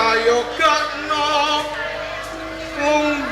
Prayogana lungguh.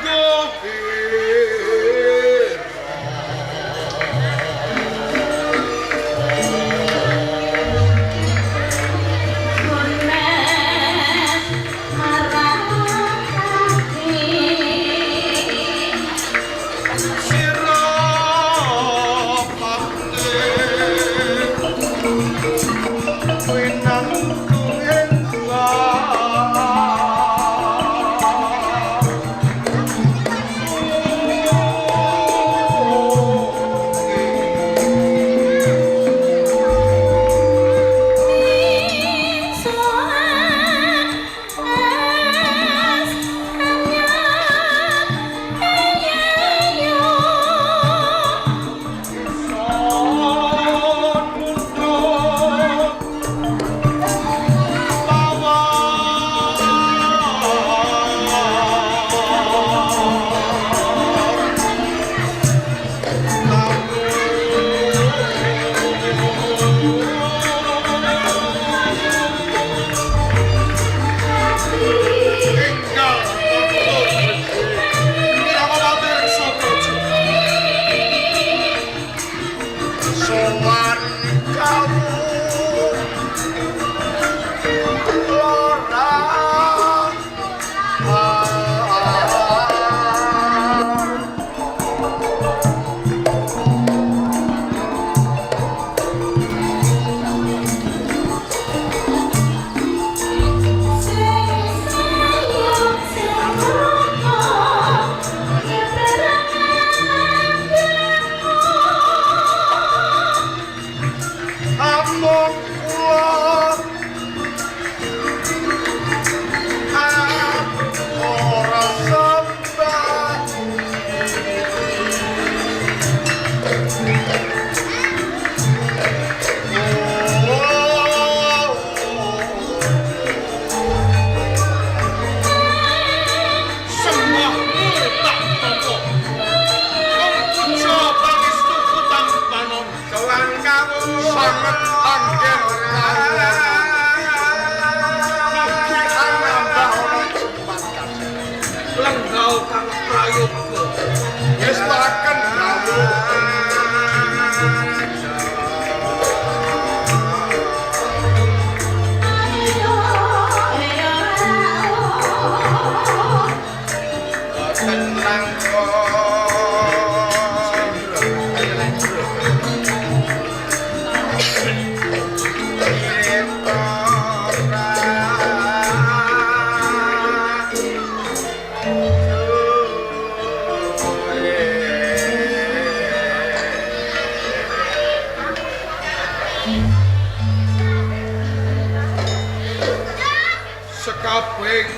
Sekabehing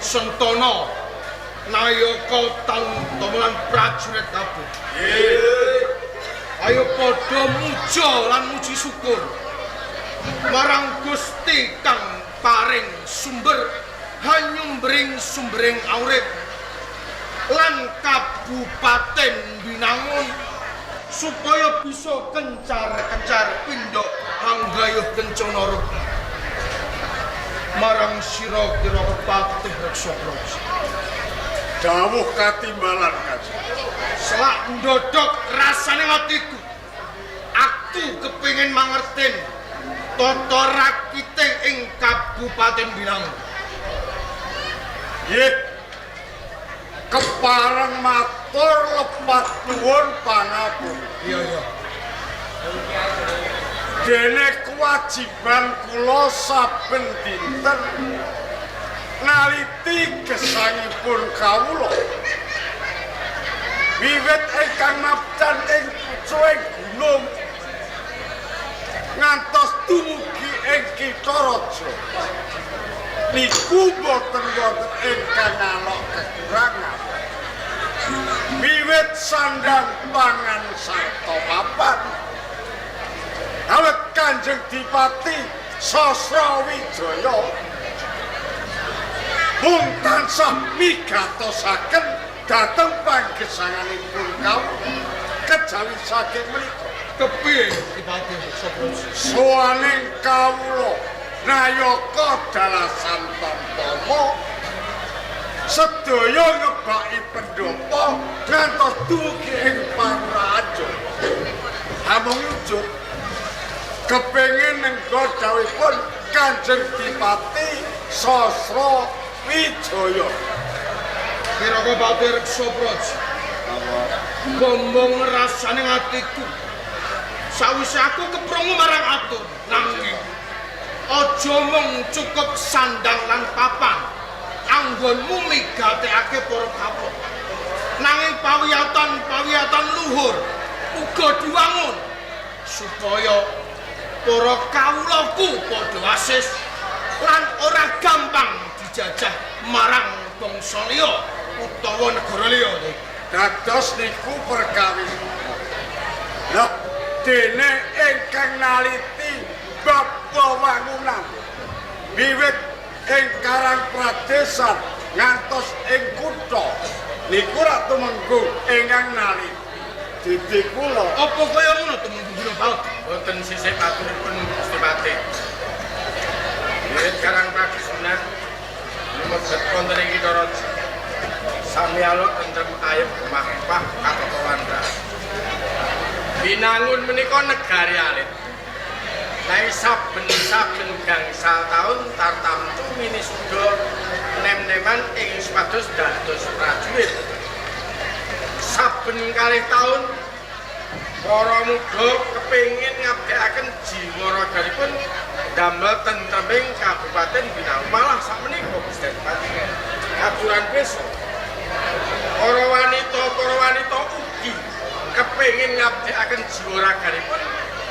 sentana nayaka tantama lan prajurit kabeh. Ayo padha muja lan muji syukur marang Gusti kang paring sumber hanyumbring sumbering aurip lan Kabupaten Binangun supaya bisa kencar-kencar pindha hanggayuh kencana rukma marang sira kira patih reksa praja. Dawuh katimbalan Kanjeng. Selak ndodhok rasane atiku. Aku kepengin mangerten tata rakite ing Kabupaten Binangun. Nggih. Kepareng matur lepat nuwun pangapura. Iya iya. Dene kewajiban kula saben dinten naliti gesangipun kawula. Wiwit ingkang mapan ing pucuking gunung ngantos dumugi ing kitha raja. Niku boten wonten ingkang alok kekurangan. Wiwit sandang pangan sarta papan. Awet Kanjeng Dipati Sasrawijaya mung tansah migatosaken dhateng panggesanganipun kawula kejawi saking menika. Kepiye Dipati Reksa Praja? Sowaning kawula nayaka dalasan tamtama. Sedaya ngebaki pendopo ngantos dugi ing Panguraja. Amung ujug kepengin nenggo dawuhipun Kanjeng Dipati Sasra Wijaya. Kira-kira Pati Reksa Praja. Bombong rasane atiku. Sawise aku keprungu marang atur nanging aja mung cukup sandang lan papan anggonmu migatekake para kawula. Nanging pawiyatan-pawiyatan luhur uga diwangun supaya para kawulaku padha asis lan ora gampang dijajah marang bangsa liya utawa negara liya. Dados niku perkawis. Lah dene ingkang naliti bab wewangunan wiwit ing Karang Pradesan ngantos ing kutha niku rak tumenggung ingkang naliti. Didi kula Apa kaya ngono Tumenggung Gunapati? Boten sisih paturipun Gusti Patih. Wiwit Karang Pradesan lumebet wonten ing Kitha Raja. Sami aluk tentrem ayem gemah ripah katata landra. Binangun menika negari alit. Nanging saben-saben gangsal taun tartamtu minisuda nem-neman ing supados dados prajurit. Saben kalih taun para muda kepengin ngabdekaken jiwa raganipun damel tentreming Kabupaten Binangun. Malah sakmenika Gusti Adipati katuran pesa. Para wanita ugi kepengin ngabdekaken jiwa raganipun,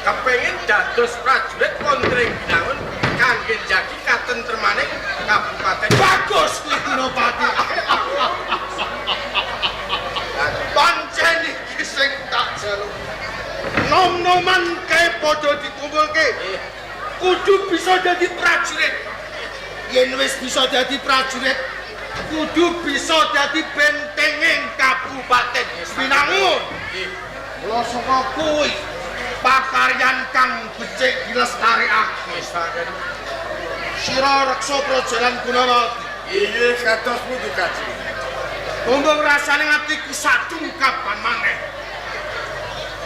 kepengin dados prajurit wonten ing Binangun kangge njagi katentremaning Kabupaten. Bagus kuwi Gunapati. Pancen iki sing tak jaluk. Nom-noman kae padha dikumpulke. Kudu bisa dadi prajurit. Yen wis bisa dadi prajurit, kudu bisa dadi bentenging Kabupaten Binangun. Mula saka kuwi pakaryan kang becik dilestarekake. Sira Reksa Praja lan Gunawati. Inggih kados pundi Kanjeng? Bombong rasane atiku sadungkapan maneh.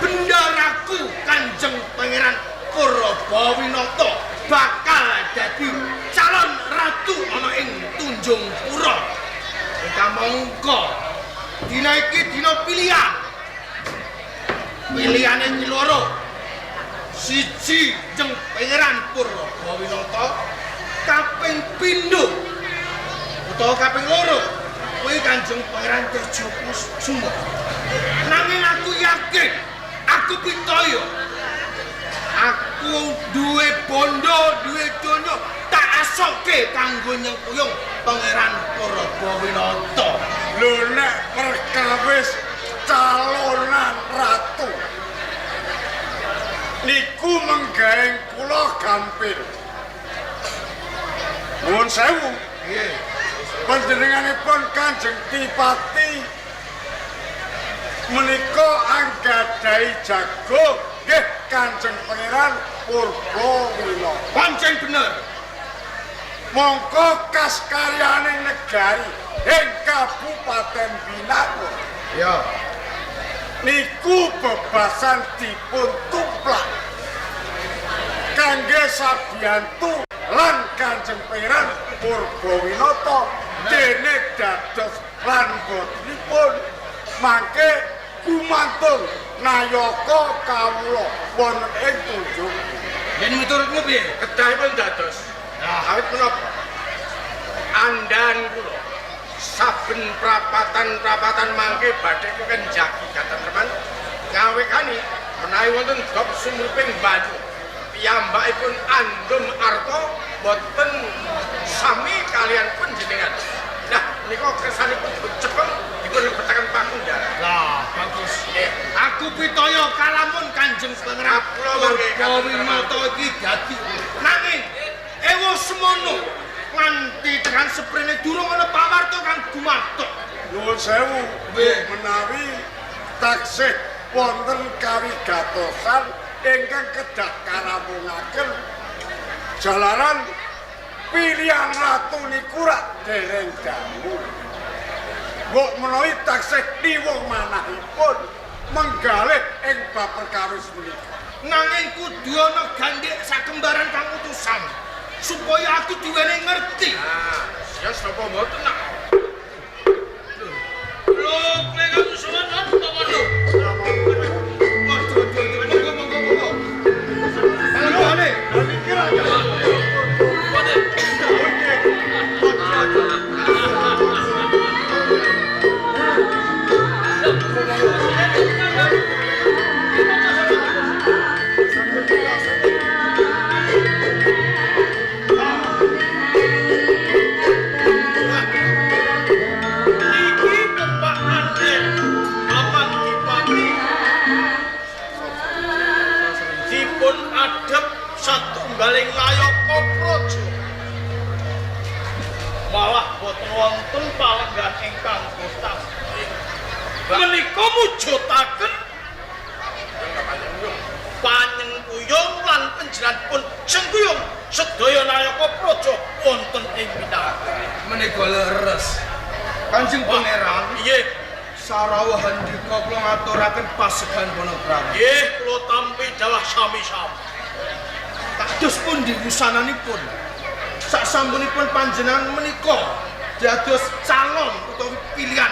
Bendaraku Kanjeng Pangeran Purbawinata bakal dadi calon ratu ana ing Tunjung Pura. Kamangka dina iki dina pilihan. Pilihane iki loro. Siji Jeng Pangeran Purbawinata, kaping pindho utawa kaping loro kuwi Kanjeng Pangeran Tejokusuma. Nanging aku yakin, aku percaya, aku duwe bondo, duwe donya, tak asoke kanggo nyengkuyung Pangeran Purbawinata. Lho nek perkawis calonan ratu niku menggaeng kula gampil. Nuwun sewu. Nggih. Panjenenganipun Kanjeng Dipati menika anggadhahi jago nggih Kanjeng Pangeran Purbawinata. Pancen bener. Mongko kaskaryaning negari ing Kabupaten Binangun Ya. niku bebasan dipun tumplak kangge sabiyantu lan Kanjeng Pangeran Purbawinata dene dados lan botenipun mangke gumantung nayaka kawula wonten ing Tunjung. Yen miturutmu piye? Kedahipun dados. Awit menapa? Andhan kula saben prapatan-prapatan mangke badhe kenjagi katentreman ngawekani menawi wonten dop sumruping banyu piyambakipun andum arta boten sami kalian panjenengan. Nah, menika kersanipun dipun cepeng dipun lebetaken pakunjaran. Lah, bagus. Nggih. Aku pitaya kalamun Kanjeng Pangeran Kula mangke Purbawinata iki dadi. Nanging ewa semono nganti tekan seprene durung ana pawarta kang gumathok. Nuwun sewu Nggih. menawi taksih wonten kawigatosan ingkang kedah karamungaken jalaran pilihan ratu niku rak dereng dangu. Mbok menawi taksih liwung manahipun menggalih ing bab perkawis menika. Nanging kudu ana gandhik sakembaran kang utusan supaya aku diwene ngerti. Ah, ya sapa mboten nak. Lho, kowe katusuwan napa lho? Waduh, waduh, monggo monggo monggo. Panjenengane. Niki ra Mboten. Iki pepakane Bapak Dipati dipun adhep satunggaling nayaka praja. Malah boten wonten palenggan ingkang boten. Menika mujudaken panyengkuyung lan panjenenganipun Jengkuyung sedaya nayaka praja wonten ing Pinangka. Menika leres. Kanjeng Pangeran, Nggih, sarawuh handika kula ngaturaken paseban Panagrama. nggih kula tampi dawah sami-sami. Kados pundi wusananipun? Sasampunipun panjenengan menika dados calon utawi pilihan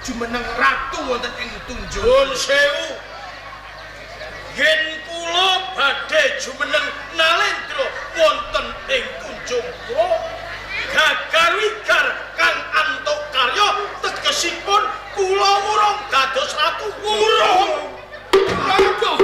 jumeneng ratu wonten ing Tunjung. Nyuwun sewu. Yen kula badhe jumeneng nalendra wonten ing Tunjung kula gagar wigar kang antuk karya tegesipun kula wurung dados ratu wurung. Aduh.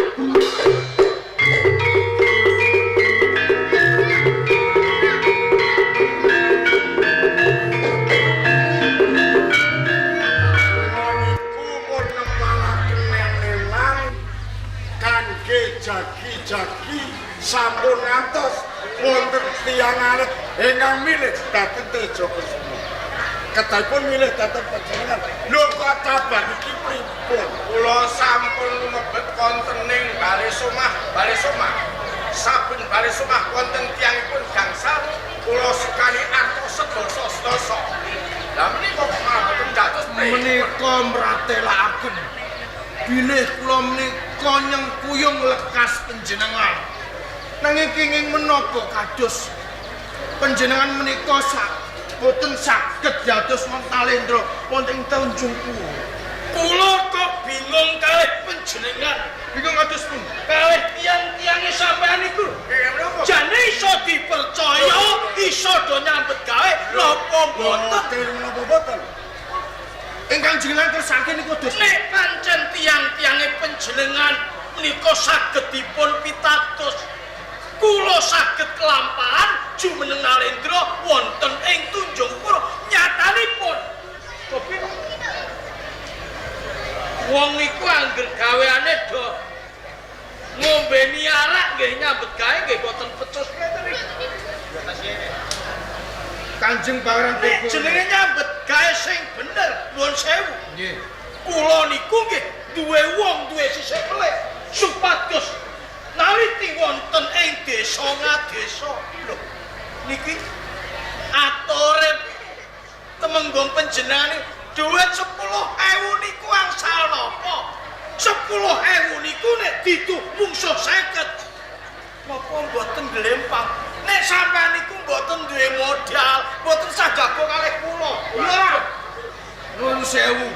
Niku pun nempalaken neneman kangge jagi-jagi sampun ngantos wonten tiyang alit ingkang milih dhateng Tejo Kusuma. Kedahipun milih dhateng panjenengan. Lho kok kabar iki pripun? Kula sampun lumebet wonten ing Bale Somah, Bale Somah. Saben Bale Somah wonten tiyangipun gangsal kula sukani arta sedasa-sedasa. Lah menika kok malah boten dados pripun? Menika mratelakaken bilih kula menika nyengkuyung lekas panjenengan. Nanging kenging menapa kados panjenengan menika boten saged dados wong talendra wonten ing Tanjung Pura. Kula kok bingung kalih panjenengan. Bingung kados pundi? Kalih tiyang-tiyange sampean niku. Nggih, menapa? Jane iso dipercaya, iso do nyambet gawe napa mboten? Boten menapa boten? Ingkang jenengan kersake niku dos Nek pancen tiyang-tiyange panjenengan menika saged dipun pitados. Kula saged kelampahan jumeneng nalendra wonten ing Tunjung Pura nyatanipun. Kopi. Wong iku angger gaweane do ngombeni arak nggih nyambet gawe nggih boten pecus ngeten iki. Kanjeng Pangeran Nek Tejo. jenenge nyambet gawe sing bener, nuwun sewu. Nggih. Kula niku nggih duwe wong duwe sisih melih supados naliti wonten ing desa ngadesa. Lho niki atore temenggung panjenengane dhuwit 10.000 niku angsal napa? 10.000 niku nek ditu mungsuh 50. Napa mboten glempang? Nek sampean niku mboten duwe modal, mboten sah jago kalih kula. Lha. Nuwun sewu.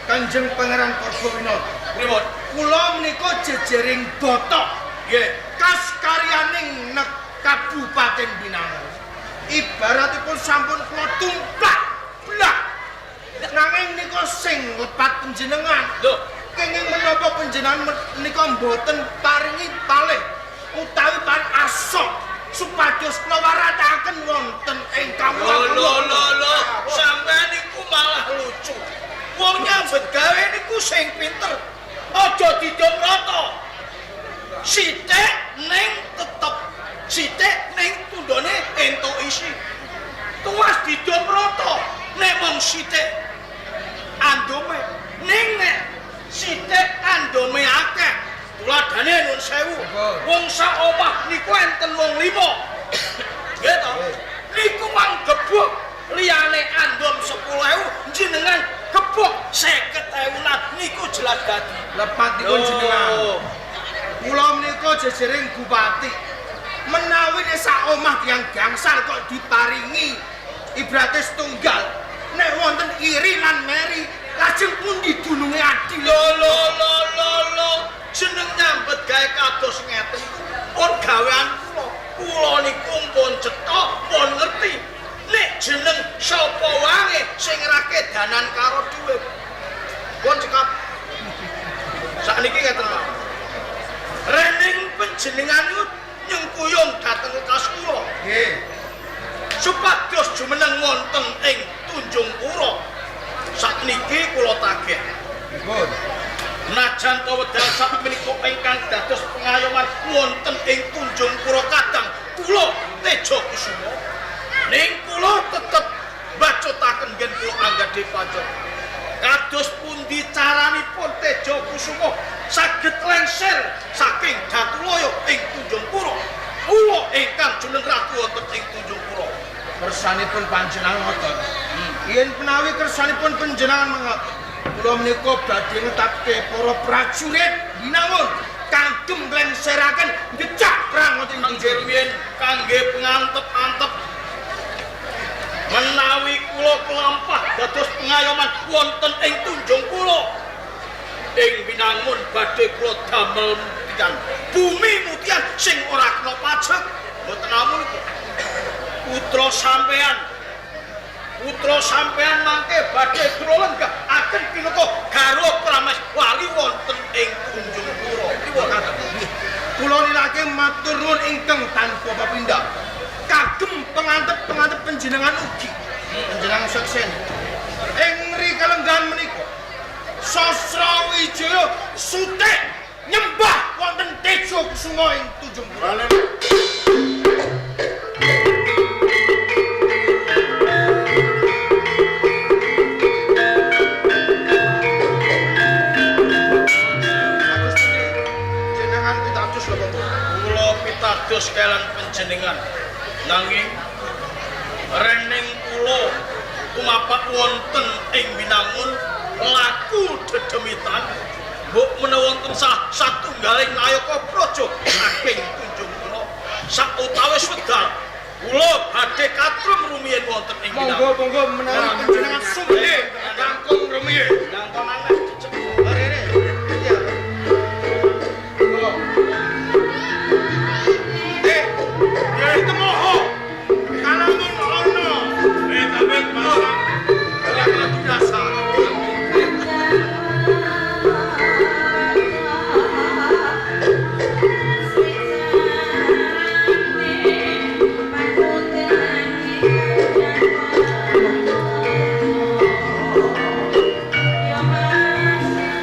Kanjeng Pangeran Korbowinata. Pripun? Kula menika jejering botok Nggih. kas karyaning nek Kabupaten Binangun. Ibaratipun sampun kula tumplak blak. Nanging nika sing lepat panjenengan. Lho, Kenging menapa panjenengan menika mboten paringi palih utawi paring asok supados kula warataken wonten ing lho kawula. lho lho lho, sampean niku malah lucu. Wong nyambet gawe niku sing pinter. Aja didom rata. Sithik ning tetep sithik ning tundone entuk isi. Tuwas didom rata nek mung sithik andome ning nek sithik andome akeh. Tuladhane nuwun sewu. Wong sak omah niku enten wong 5. Nggih to? Niku manggebuk liyane andom 10.000 jenengan Lepatipun jenengan. Kula menika jejering bupati. Menawi nek sak omah tiyang gangsal kok diparingi ibrate setunggal. Nek wonten iri lan meri, lajeng pundi dununge adil? Lho lho lho lho lho, jeneng nyambet gawe kados ngeten iku pun gawean kula. Kula niku pun cetha, pun ngerti. Nek jeneng sapa wae sing ra kedanan karo dhuwit. Pun cekap. Sakniki ngeten mawon. Rening panjenengan niku nyengkuyung dhateng wekas kula. Nggih. Supados jumeneng wonten ing Tunjungpura. Sakniki kula tagih. Pripun? Najan to wedal sakmenika ingkang dados pengayoman wonten ing Tunjungpura kadang kula Teja Kusuma. Ning kula tetep bacutaken yen kula anggadhe pajak. Kados pundi caranipun Teja Kusuma saged lengser saking Datulaya ing Tunjungpura. Kula ingkang jumeneng ratu wonten ing Tunjungpura. Kersanipun panjenengan ngoten. Yen menawi kersanipun panjenengan mengoten, kula menika badhe ngetapke para prajurit Binangun kagem nglengseraken jejak perang wonten ing Kangge rumiyin kangge pengantep-antep menawi kula kelampah dados pengayoman wonten ing Tunjungpura. Ing Binangun badhe kula damel mutian bumi mutian sing ora kena pajak. Mboten namung iku. Putra sampean mangke badhe kula lenggah aken pinaka garwa prameswari wonten ing Tunjungpura. Pripun? Kula nilake matur nuwun ingkang tanpa papindha. Kagem pengantep-pengantep panjenengan ugi. Panjenengan seksen. Ing mriki kalenggahan menika Sasrawijaya sutik nyembah wonten Teja Kusuma ing Tunjungpura. Jenengan pitados lho Bapak. Kula pitados kalian panjenengan. Nanging rening kula tumapak wonten ing Binangun laku dedemitan mbok menawa wonten sah satunggaling nayaka praja saking Tunjungpura sautawis wedal kula badhe katrem rumiyin wonten ing Binangun. Monggo monggo menawi panjenengan sumbe langkung rumiyin. Langkung aneh cecek. Rene. Iya. Monggo. Ya temoho. Kalamun ana. Tapi pasang Kalamun biasa.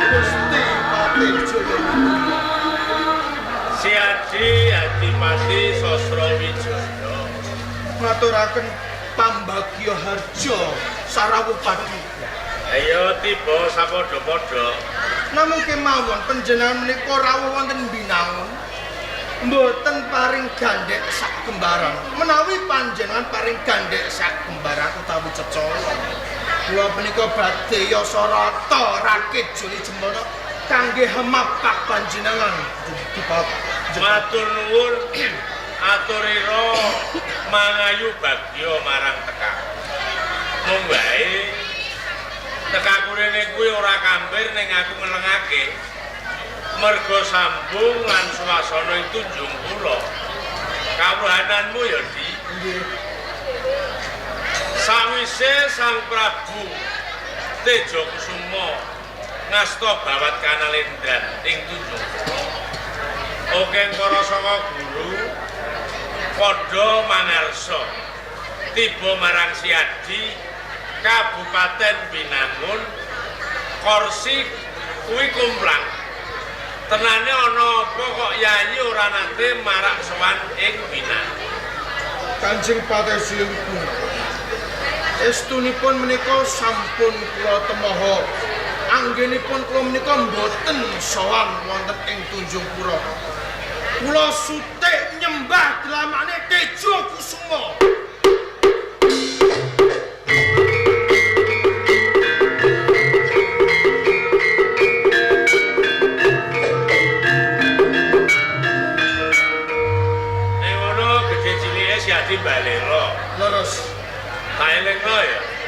Gusti Patih Jaya. Si Adi Adipati Sasrawijaya. Ngaturaken pambagya harja sarawuh paduka. Ayo tiba sapadha-padha. Namung kemawon panjenengan menika rawuh wonten Binangun mboten paring gandhek sak kembaran. Menawi panjenengan paring gandhek sak kembaran utawi cecala, kula menika badhe yasa rata rakit Juli Jemana kangge hemapak panjenengan. Matur nuwun aturira mangayu bagya marang tekaku. Mung wae tekaku rene kuwi ora kampir ning aku ngelengake. Merga sambung lan swasana ing Tunjungpura. Kawruhananmu ya, Di. Nggih. Sawise Sang Prabu Teja Kusuma ngasta bawat kanalendran ing Tunjungpura. Okeng para saka guru padha mangarsa tiba marang Siadi Kabupaten Binangun kursi kuwi kumplang. Tenane ana apa kok yayi ora nate marak sowan ing Binangun. Kanjeng Patih Sulung estunipun menika sampun kula temoho. Anggenipun kula menika mboten sowan wonten ing Tunjungpura. Kula sutik nyembah dlamane Teja Kusuma.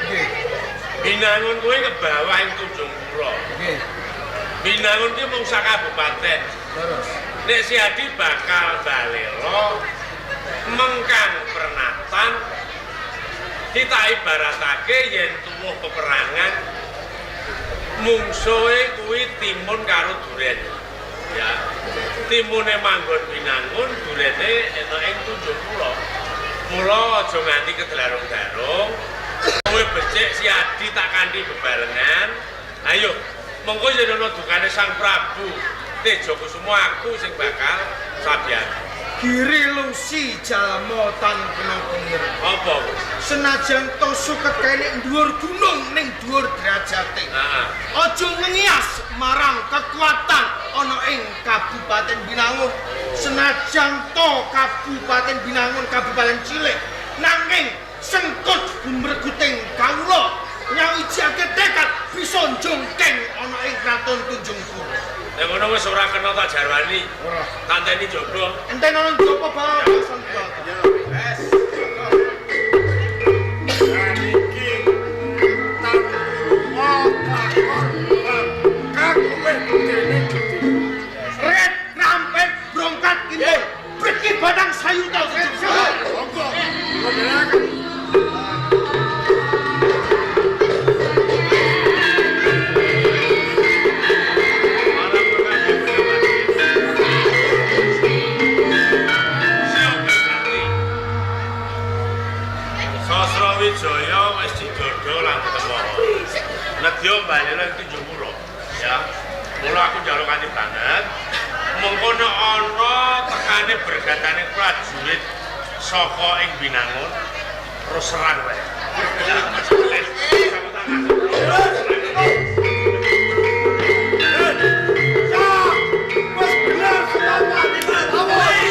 Nggih. Binangun kuwi ke bawah ing Tunjungpura. Nggih. Binangun ki mung sak kabupaten. Terus. Nek si Adi bakal balelo mengkang pernatan kita ibaratake yen tuwuh peperangan mungsuhe kuwi timun karo duren. Ya. Timune manggon Binangun, durene ana ing Tunjungpura. Mula aja nganti kedelarung-darung. Kowe becik si Adi tak kanthi bebarengan. Ayo, mengko yen ana dukane Sang Prabu Tejokusumo aku sing bakal sabian. Giri Lusi jalma tan kena pinggir. Apa? Senajan to suket kae ning dhuwur gunung ning dhuwur derajate. Heeh. Aja ngengias marang kekuatan ana ing Kabupaten Binangun. Senajan to Kabupaten Binangun kabupaten cilik, nanging sengkut gumreguting kawula nyawijake tekad bisa njongkeng ana ing Kraton Tunjungpura. Nek ngono wis ora kena tak jarwani. Ora. Tak enteni jaba. Enten ana njaba babasan kula. Wes. Niki tanpa lakon kang luwih dene gedhe. Ret rampet brongkat kimpul. Priki batang sayuta. Monggo. Kula Sasrawijaya wis didodho lan ditemoni. Nedya balelo ing Tunjungpura. Ya. Mula aku njaluk kanthi banget. Mengko nek ana tekane bergatane prajurit saka ing Binangun terus serang wae. Sapu tangan. Wis bener setapane. Hey!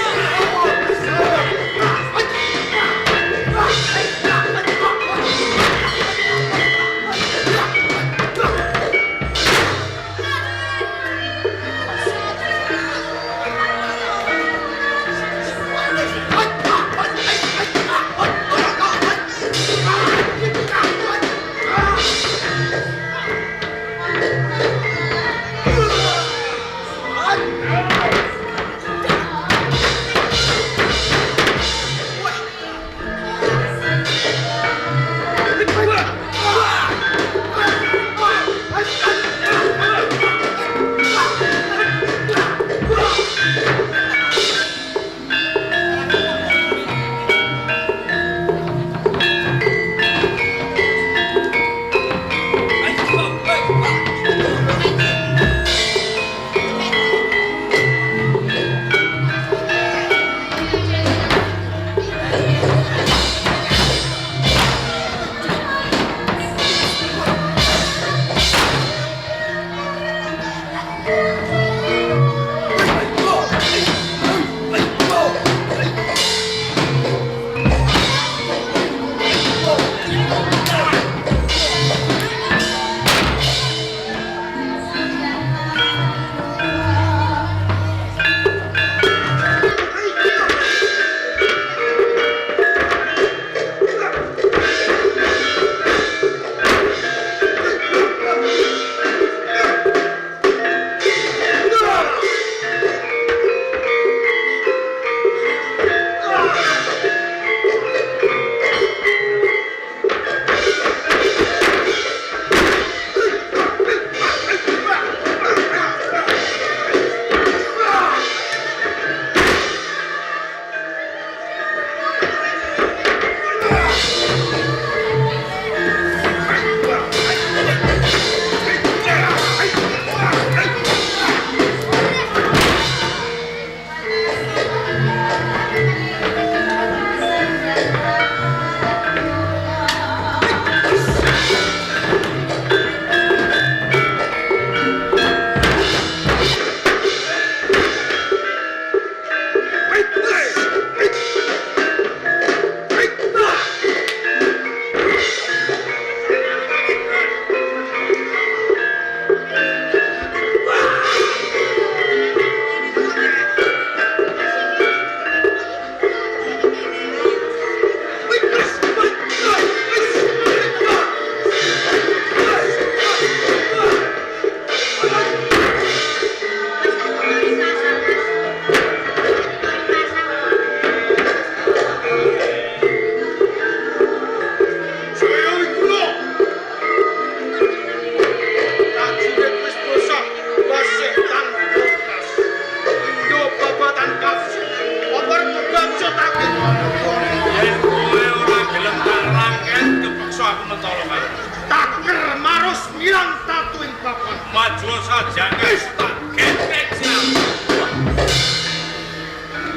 aku mentolo karo. Taker marus mirang tatu ing papan. Maju saja tak getek siap.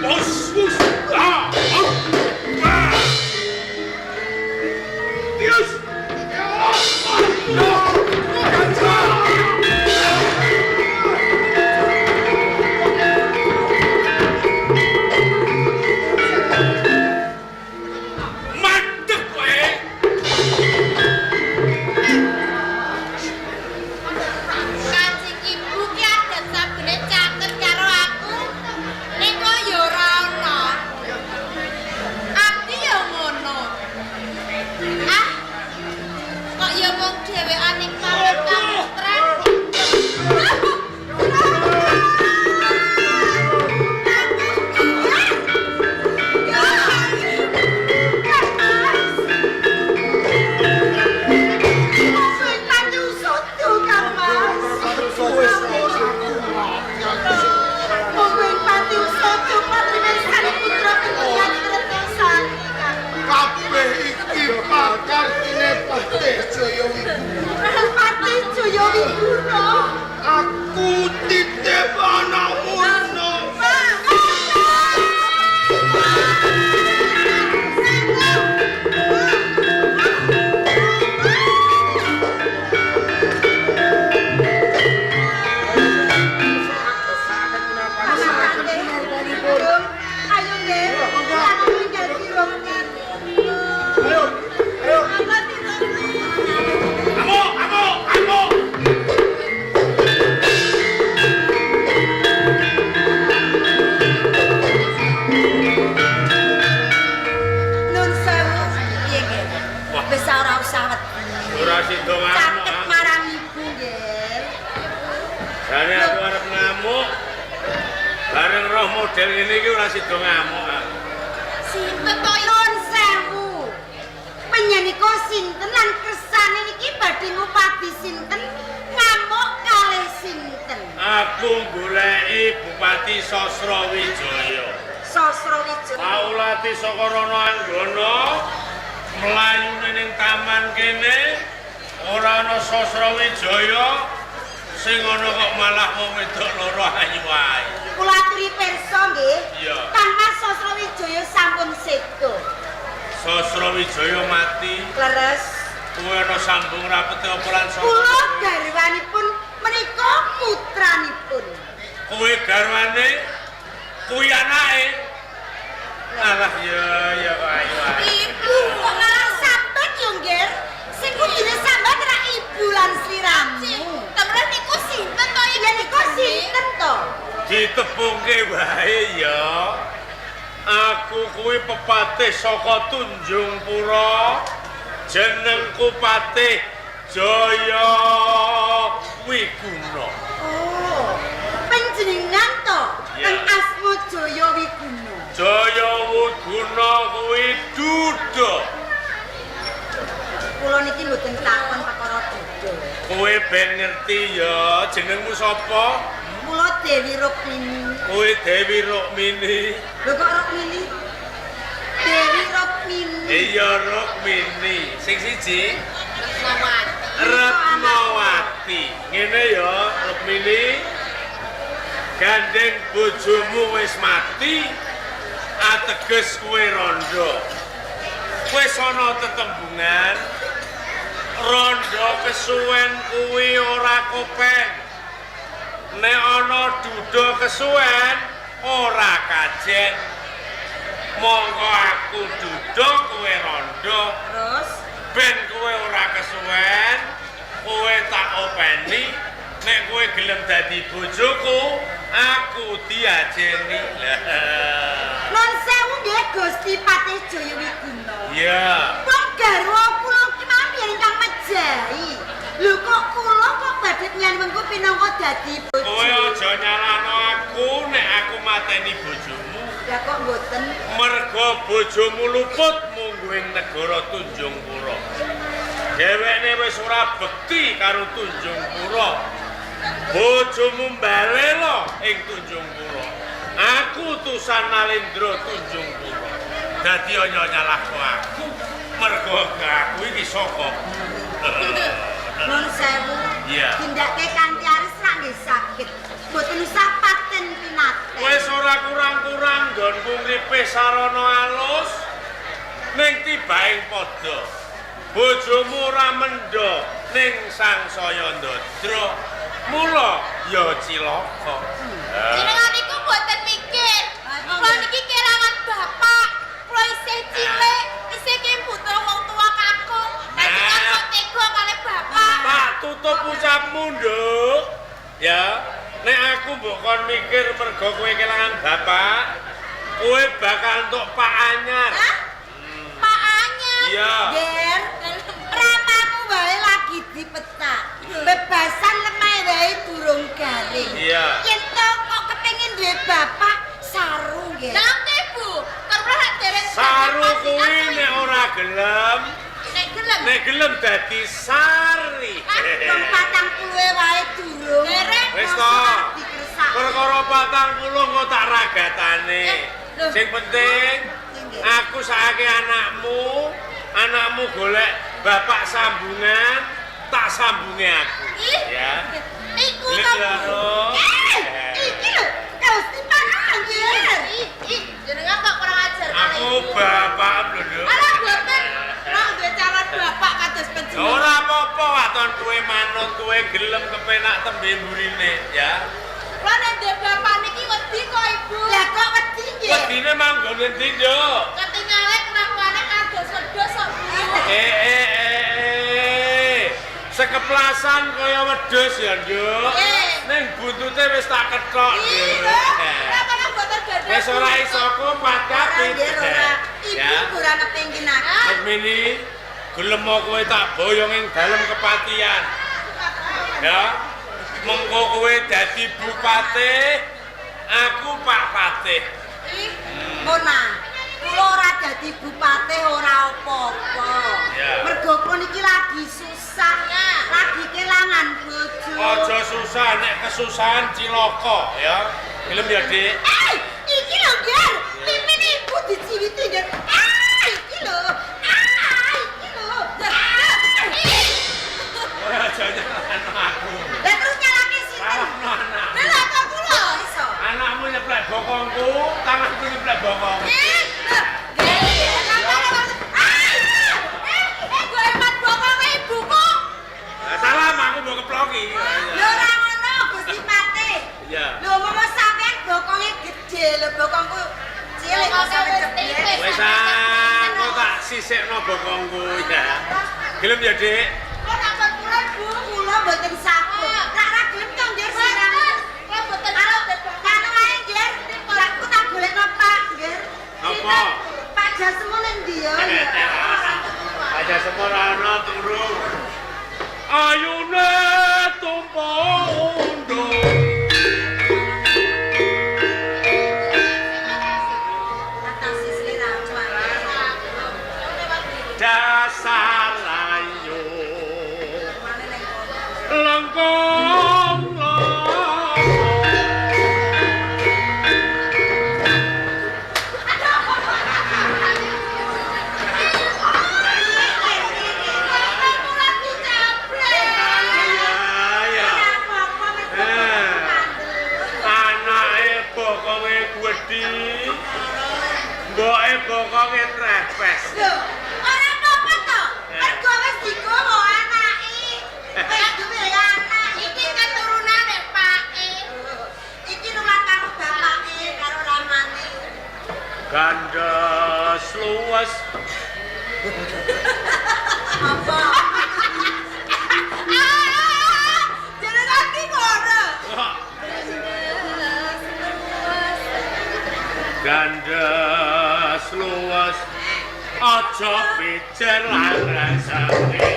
Bos bos. Ah. Ah. Tius. Mandek kowe. Kanjeng Ibu ki adat sabene caket karo aku. Ning kok ya ora ana. Abdi ya ngono. Ah. Kok ya mung dhewean ning papan pamutran. Kabeh iki pakartine Patih Jaya Wiguna. Patih Jaya Wiguna. Aku titip anakmu no. Ayo nggih, aku menjadi Rukmini. Ayo, ayo. Amuk, amuk, amuk. Nun sewu piye nggih? Wis ora usah wedi. Ora sida ngamuk. Caket marang ibu nggih. Jane aku arep ngamuk. Bareng roh model ngene iki ora sida ngamuk aku. Sinten to Nun sewu? Panjenengan sinten lan kersane niki badhe ngupadi sinten ngamuk kalih sinten? Aku goleki Bupati Sasrawijaya. Sasrawijaya. Paulati saka Rana Anggana mlayune ning taman kene ora ana Sasrawijaya sing ana kok malah wong wedok loro ayu ae. Kula aturi pirsa nggih. Iya. Kang Mas Sasrawijaya sampun seda. Sasrawijaya mati, Leres. kuwi ana sambung rapete apa lan Kula Sasrawijaya? garwanipun menika putranipun. Kowe garwane, kuwi anake. Alah ya ya kok ayu ae. Ibu kok malah sambat yo, Nggir? Sing kudune sambat ra ibu lan sliramu. Temen niku sinten to iki? Ya niku sinten to? Ditepungke wae ya. Aku kuwi pepatih saka Tunjungpura. Jenengku Patih Jaya Wiguna. Oh. Panjenengan to Iya. kang asma Jaya Wiguna. Jaya Wiguna kuwi duda. Kula niki mboten takon perkara duda. Kowe ben ngerti ya, jenengmu sapa? Kula Dewi Rukmini. Kowe Dewi Rukmini. Lho kok Rukmini? Dewi Rukmini. Iya Rukmini. Sing siji Retnawati. Ngene ya, Rukmini. Gandeng bojomu wis mati, ateges kowe rondo. Wis ana tetembungan, rondo kesuwen kuwi ora kopen. Nek ana duda kesuwen ora kajen. Monggo aku duda kowe rondo. Terus Ben kowe ora kesuwen, kowe tak openi. Nek kowe gelem dadi bojoku, aku diajeni. Lah. Nun sewu nggih Gusti Patih Jaya Wiguna. Iya. Kok garwa kula ki mampir ingkang mejahi. Lho kok kula kok badhe nyuwun pinangka dadi bojo. Kowe aja nyalahno aku nek aku mateni bojomu. Ya kok mboten? Mergo bojomu luput mungguing negara Tunjungpura. Dheweke wis ora bekti karo Tunjungpura. Bojomu mbalela ing Tunjungpura. Aku utusan Nalendra Tunjungpura. Dadi aja nyalahno aku. Mergo aku iki saka. Nun sewu. Iya. Tindake kanthi aris rak nggih saged. Mboten usah paten pinaten. Wis ora kurang-kurang nggonku ngripe sarana alus ning tibaing padha. Bojomu ora mendha ning sangsaya ndadra. Mula ya cilaka. Jenengan niku mboten mikir. Kula niki kelangan bapak. Kula isih cilik, isih ki putra wong tua kakung. Panjenengan kok tega kalih bapak. Tak tutup ucapmu, Nduk. Ya, nek aku mbok kon mikir mergo kowe kelangan bapak, kowe bakal entuk pak anyar. Hah? Pak anyar. Iya. Ger, ramamu wae lagi dipecah. Bebasan lemah wae durung garing. Iya. Yen to kok kepengin duwe bapak saru nggih. Lah nggih, Bu. Karo kula rak dereng Saru kuwi nek ora gelem, nek gelem. Nek gelem dadi sari. Wong 40 wae durung. Dereng. Wis to. Dikersakne. Perkara 40 engko tak ragatane. Sing penting aku saake anakmu, anakmu golek bapak sambungan, tak sambunge aku. Ih. Ya. Iku Gelem to, ya, Bu. Ro. Iki lho, Gusti Pak nggih. Ih, ih, jenengan kok kurang ajar kalih Aku ibu. bapak lho, Nduk. Alah mboten. Kula duwe calon bapak kados panjenengan. Ora apa-apa waton kowe manut kowe gelem kepenak tembe mburine ya. Kula nek duwe bapak niki wedi kok Ibu. Lah kok wedi nggih? Wedine manggon endi, Nduk? Ketingale kelakuane kados wedhus kok, Bu. Eh eh eh. Sekeplasan kaya wedhus ya, Nduk. Eh. Ning buntute wis tak kethok, Ih, Nduk. lho, kok mboten gadah. Wis ora iso kopat Ora kapit. nggih ora. Ibu Ya. ora kepengin aku. Rukmini, gelem kowe tak boyong ing dalem kepatian. Ya. Mengko kowe dadi bupati, aku Pak Patih. Ih, Mona, kula ora dadi bupati ora apa-apa. Ya. Mergo kula niki lagi susah, lagi kelangan bojo. Aja susah nek kesusahan cilaka ya. Gelem ya, Dik? Eh, iki lho, Ger. Pimpin ibu diciwiti, Ger. Ah, iki lho. Ah, iki lho. Ora aja nyalahno aku. Lah terus nyalake sinten? Salahno anakmu. Lah kok kula iso. Anakmu nyeplek bokongku, tanganku nyeplek bokongmu. ih, lho, nggih. Ah! Eh, gue emat bokonge ibuku. Lah salah aku mbok keploki. Lho ora ngono, Gusti Patih. Iya. Lho momo sampean bokonge gedhe, lho bokongku cilik kok sampe ceblek. Wis ah, kok tak sisikno bokongku ya. Gelem ya, Dik? Kok nambah kula, Bu? Kula mboten sampun. Rak ra gelem to nggih sirang. Kula mboten Kanu ae nggih. Aku tak golekno Pak nggih. Apa? Pak Jasmu ning ndi ya? Aja semua ana turu. Ayune tumpa undur. Atase sliramu ae. Dasar ayu. Mane ning kono. Lengkong Kula dicabrek. Ya. Ora apa-apa mergo Eh. kandel. Anake bokonge gedhi. Mboke bokonge trepes. Lho, ora apa-apa to. Mergo wis digowo anake. Wis duwe anak. Iki keturunane Pake. Iki nulat karo bapake karo ramane. Gandes luwes. Apa? Ah, jenengan ki ngono. Gandes luwes. Aja pijer lan rasane.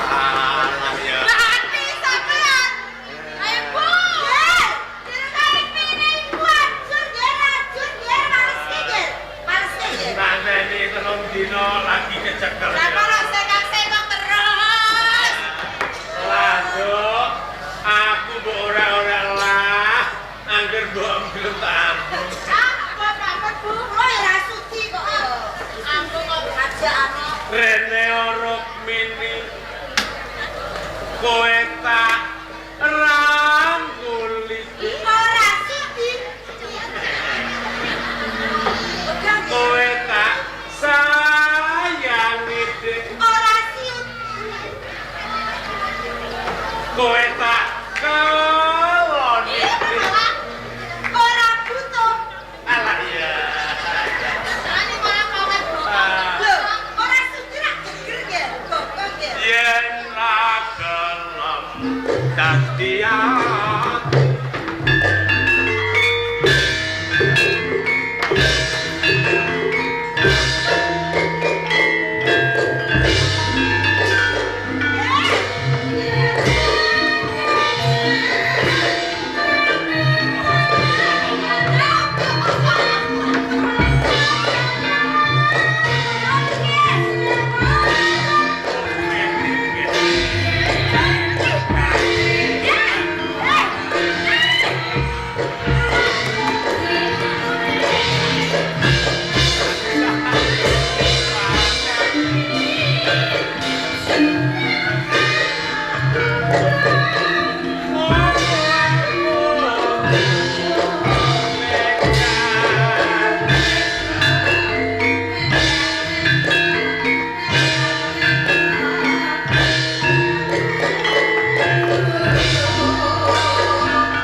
Alah ya. Berarti sampean. Ayo, Bu. Jenengan pine ibu ajur nggih, ajur nggih, maleske nggih. Maleske nggih. Nanteni telung dina lagi kecekel. Lah kok sekak-sekok terus. Lah, Nduk, aku mbok ora-ora Mbok gelem tak ambung. Ah, kok pamit, Bu? Kula ya ora sudi kok ya. Ambung kok ajakane. Rene Rukmini. Kowe tak rangkuli. Ora sudi. Kowe tak sayangi Dik. Ora siut. Kowe tak keloni Dik. Ora butuh. Alah iya. Ane malah pamit, Bu. Lho, ora sudi rak geger nggih. Gogong nggih. Yen ra gelem dadi aku.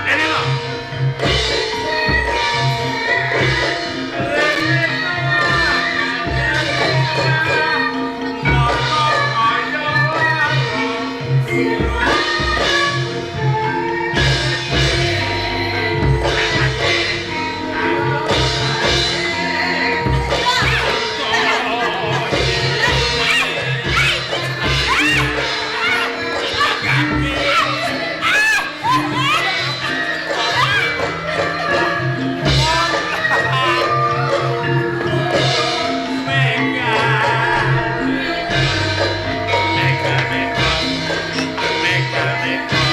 Rene lho. Mega, mega, mega, mega,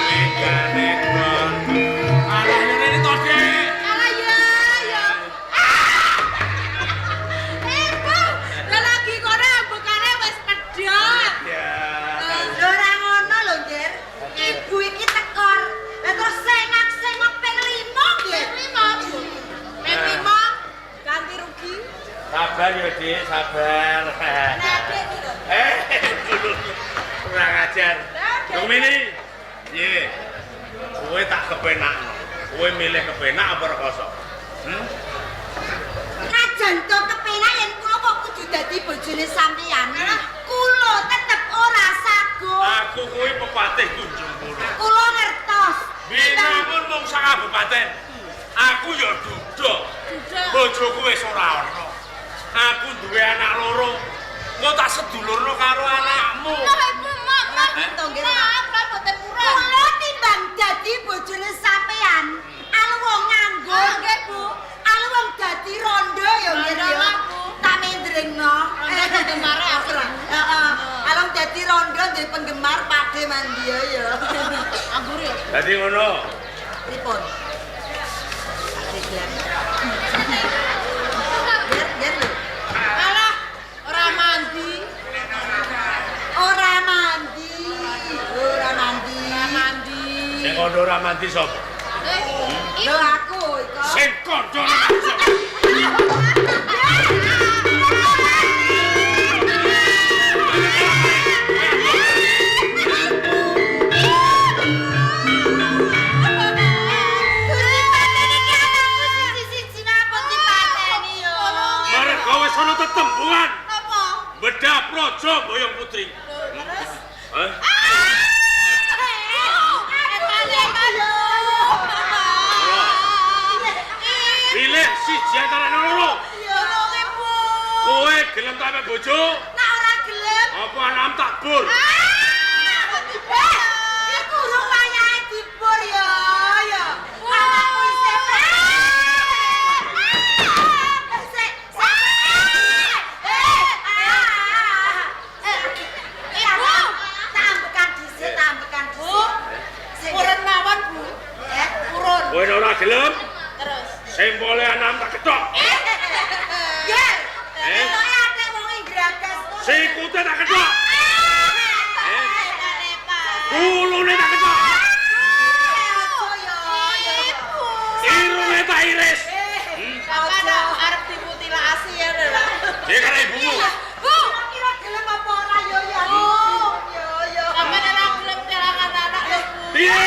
mega, mega. Alah, yo rene to, Dik. Alah ya, ya. Ah! Ibu, lah lagi kono ambekane wis pedhot. Ya. Lho ora ngono lho, Nger. Ibu iki tekor. Lah terus sengak-sengok ping 5 nggih. Ping 5, Bu. Ping 5 ganti rugi. Sabar yo, Dik, sabar. Nah, Dik iki lho. Dulu. Kurang ajar. Rukmini. Piye? Kowe tak kepenakno. Kowe milih kepenak apa rekoso? Hmm? Najan to kepenak yen kula kok kudu dadi bojone sampeyan. Kula tetep ora saguh. Aku kuwi pepatih Kunjungpura. Kula ngertos. Binangun mung sak kabupaten. Aku ya duda. Duda. Bojoku wis ora ana. Aku duwe anak loro. Engko tak sedulurno karo anakmu. Lah, Ibu, mak, mak. To, nggih. Maaf, lah boten purun. Kula timbang dadi bojone sampeyan, aluwung nganggur. Ah, nggih, Bu. Aluwung dadi rondo ya nggih Rondo ya. lah, Bu. Tak mendrengno. Rondo penggemar aku. Heeh. Alung dadi rondo duwe penggemar Pakde Mandia ya. Anggur ya. Dadi ngono. Pripun? Pakde Glen. Ger, ger lho. Alah, ora mandi. Ora mandi. Ora mandi. Ora mandi. Sing kandha ora mandi sapa? Eh, Lho aku iko. Sing kandha ora mandi sapa? Dipateni iki anakku siji-siji napa dipateni yo. Merga wis ana tetembungan. Napa? Bedah Praja Boyong Putri. Terus? Hah? Pilih siji antara loro. Kowe gelem tak mek bojo? Nak ora gelem. Apa anam tak bur? Iku urung wayahe dibur ya, ya. Anakku isih Sik, sik. Ibu, tambekan dhisik, tambekan dhisik. Sik, Purun mawon, Bu. Eh, Purun. Kowe ora gelem gelem, Terus. sempole anam tak kethok. Ger. Eh? Ketoke akeh wong ing gragas kok. Sikute tak kethok. Kulune tak kethok. Aja yo. Ibu. Irunge tak iris. Sampeyan arep dimutilasi ya lho. Iki karo ibumu. Bu, Kira gelem apa ora yo yo. Yo yo. sampeyan ora gelem kelangan anak lho, Bu. Piye?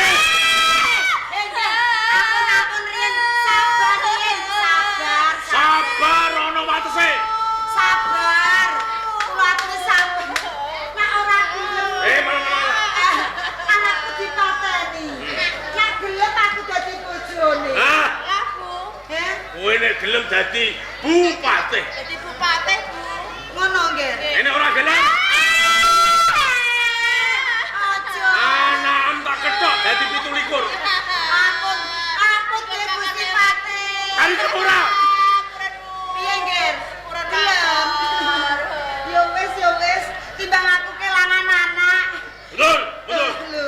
Ampun-ampun riyen, sabar riyen, sabar. Sabar ana watese. Sabar. Kula aturi sabar. Nek ora gelem Malah. anakku dipateni. Nek gelem aku dadi bojone. Nah, Lah, Bu. Heh, kowe nek gelem dadi bupati. Dadi bupati, Bu. ngono nggih. Nek ora gelem, Aja. anakem tak kethok dadi 27. Ampun, ampun nggih Gusti Patih. Kari ora? Piye nggih? Gelem. Yo wis, yo wis, timbang aku kelangan anak. Betul, betul. Lho.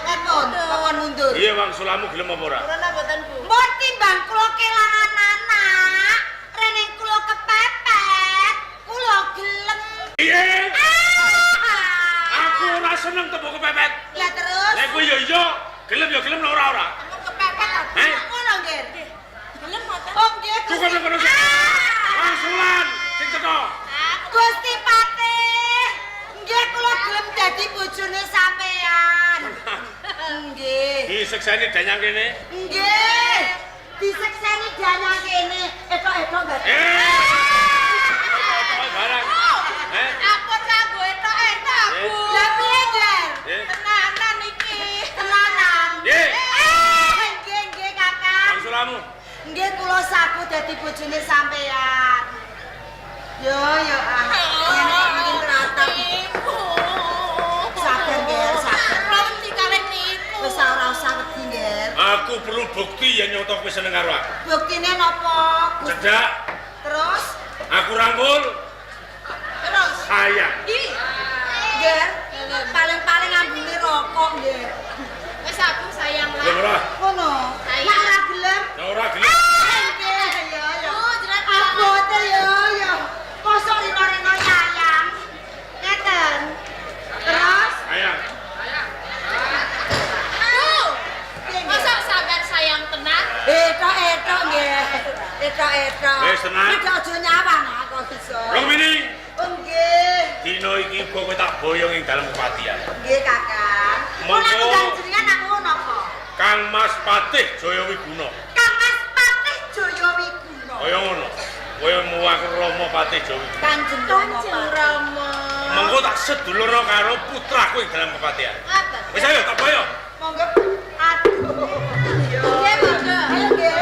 Ampun, pokon mundur. Iya, wangsulamu gelem apa ora? Purun mboten, Bu? Mbok timbang kula kelangan anak, rene kula kepepet, kula gelem. Piye? Ah! Aku ora seneng tembung kepepet. Lah terus Nek kowe yo iya, gelem yo gelem nek ora ora. Tembung kepepet ta, Bu? Eh? ngono nggih. Gelem mboten? Oh nggih. Gusti. Cukup kono sik. Ah! Wangsulan sing cetha. Gusti Patih, nggih kula gelem dadi bojone sampean. Nggih. Disekseni danyang kene. Nggih. Disekseni danyang kene, etok-etok mbak. Eh. Etok barang. Eh? Ampun kanggo etok-etok, Bu. Lah piye, Ger? Eh. Tenanan iki. Tenanan. Nggih. Ah, nggih nggih Kakang. Wangsulamu. Nggih kula sapu dadi bojone sampean. Yo yo ah. Ngene kok mungkin teratap. Ibu. Sabar, Ger, sabar. Kula wedi kalih niku. Wis ora usah wedi, Ger. Aku perlu bukti yen nyata kowe seneng karo aku. Buktine napa? Gusti? Cedhak, Terus aku rangkul, Terus. sayang. Iki. Ger, paling-paling ambune rokok, Ger. Wis aku sayang lah. Gelem ora? Ngono. Sayang. Nek ora gelem, Nek ora gelem, ah, nggih, yo yo. Bu, jenengan Abote yo yo. Mosok rino-rino sayang. Ngeten. Terus sayang. Bu. piye, Ger? Mosok sampean sayang tenan? Etok-etok nggih. Etok-etok. Wis, tenang. Iki aja nyawang aku iso. Rukmini, Oh nggih. dina iki uga kowe tak boyong ing dalem kepatihan. Nggih, Kakang. Monggo. Kula tunggal jenengan aku napa? Kang Mas Patih Jaya Wiguna. Kang Mas Patih Jaya Wiguna. Kaya ngono. Kowe muwak Rama Patih Jaya Wiguna. Kanjeng Rama. Kanjeng Rama. Mengko tak sedulurna karo putraku ing dalem kepatihan. Ngaten. Wis ayo tak boyong. Monggo. Aduh. Yo. Nggih, monggo. Ayo nggih.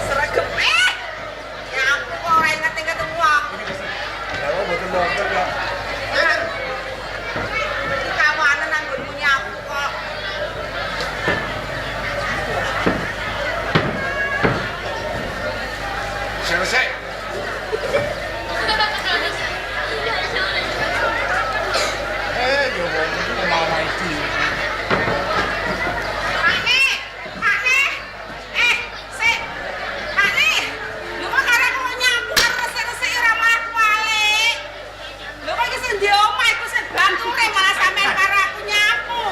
Sregep. Ya aku kok ora inget-inget wong. Lah kok mboten wonten kok. Iki kawanan anggonmu nyapu kok. Selesai. Yo wong iki marai dhewe. Pakne, Pakne. Sik. Pakne. Lho kok karo aku nyapu karo resik-resik ora malah kualik. Lho kok iki sing di omah iku sing bature malah sampean karo aku nyapu.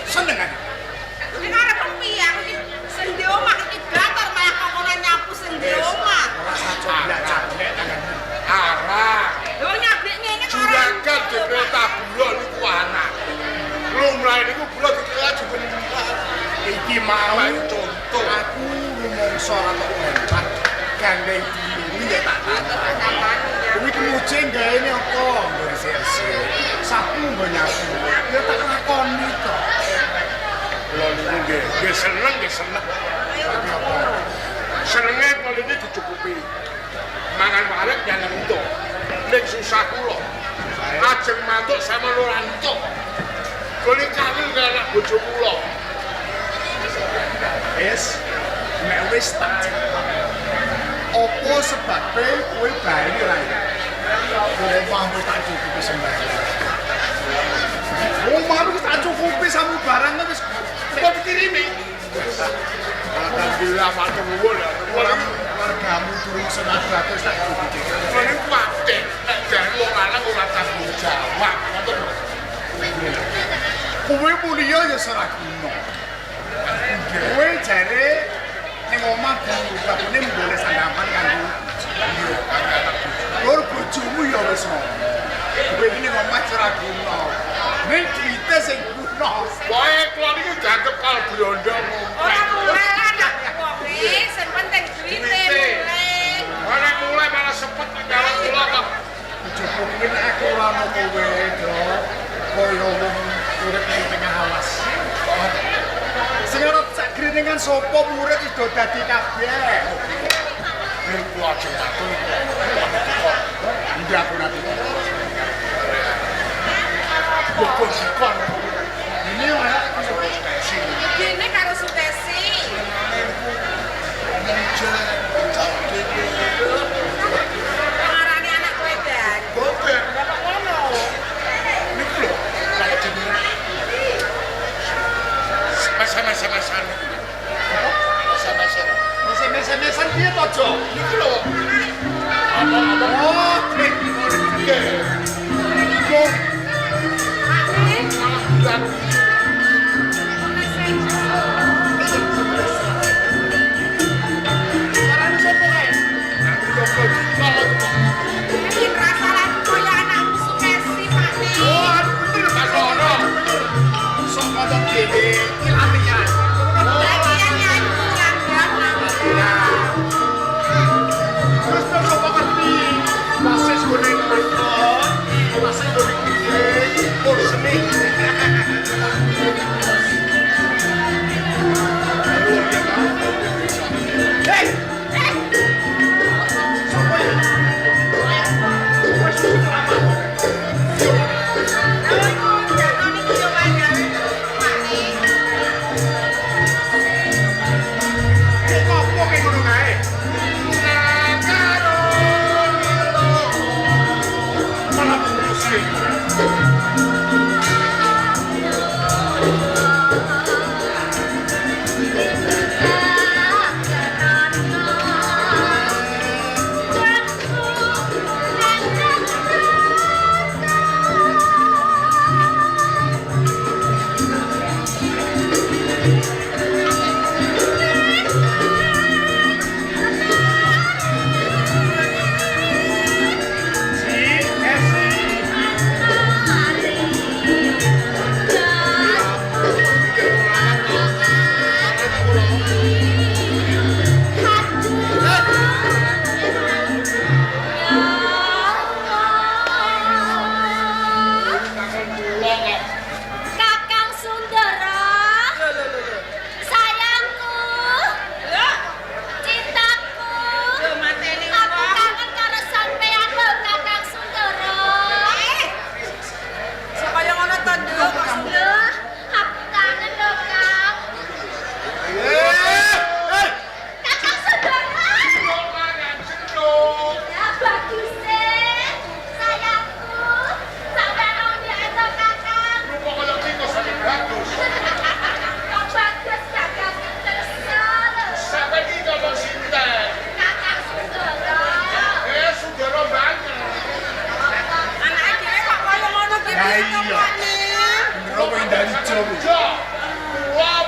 Seneng aku. Iki arep piye aku iki sing di omah iki batur malah kokonan nyapu sing di omah. Ora usah coblak-coblek tanganmu. Arah. Lho nyablik ngene kok ora. Juragan dikira bulo niku anak. Lumrahe niku bulo dikira jumeneng. Iki mau contoh. Aku rumangsa ora kok lompat. Gandeng diri ya tak tantang. Kuwi kemuce gaene apa? Nggo resik-resik. Sapu nggo nyapu. Ya tak lakoni to. Kula niku nggih, nggih seneng, nggih seneng. Tapi apa? Senenge kula niki dicukupi. Mangan wareg nyaneng entuk. Ning susah kula. Ajeng mantuk sama ora entuk. Kuli kawin karo anak bojo kula. Wis, nek wis tak jawab. Apa sebabe kowe bali ora ya? Omah wis tak cukupi sembarang. Omah wis tak cukupi samu barang wis kok dikirimi. Alhamdulillah matur nuwun. Ora wargamu durung senadrat wis tak cukupi. Kula niku kuwatir nek jare wong lanang ora tanggung jawab, ngoten lho. Kowe mulia ya ora guna. Kowe jare ning omah babone mbole sandapan kanggo lur bojomu ya wis ngono. Kowe iki ning omah ora guna. Ning duwite sing guna. Pokoke kula niku dianggep kal brondong. Ora mulai anak wong iki sing penting duwite mulai. Ora mulai malah sepet karo kula kok. Bojoku kuwi nek aku ora ono kowe, Dok. Kaya wong urip ning tengah alas. Sing arep sak grenengan sapa murid wis do dadi kabeh. Ning kula ajeng matur niku. Ndak aku nanti. Bobon dikon. Ini ora Sukesi. Gene karo Sukesi. Ngarani anak kowe dan. Boten. Lah kok ngono? Niku lho, lha jenenge. Masa-masa-masan niku. Masa-masa. Mese-mese-mesan piye to, Jo? Niku lho. Apa-apa. Oh, Nggih. Kok Malah bulan. carane sapa kae? Aku yo kok. Iki rasane koyo anakmu Sukesi, Pak Ne. Oh, aduh bener Pak Sono. Sok ngomong dhewe iki latihan. Latihan nyanyi latihan Latihan. Terus terus sapa ngerti? Wasis gone nonton, wasis gone piye? Pur seni. Hei! Sapa ya? Wes lama. Kok ngopo kayak ngono kae? Malah musik. Si, Esi. Kakang Sundara, sayangku, cintaku, aku kangen karo sampean lho Kakang Sundara. Supaya ngono to, Nduk, kok Lho, aku kangen lho Kang. Eh, eh. Kakang Sundara. Ya bagus sayangku. Sampean mau diatur Kakang. Kok bagus Kakang kesel. Kakang Sundara. Anake dhewe kok kaya ngono ki Lah piye to, iya. Pak Ne? Bener apa yang dari Jo?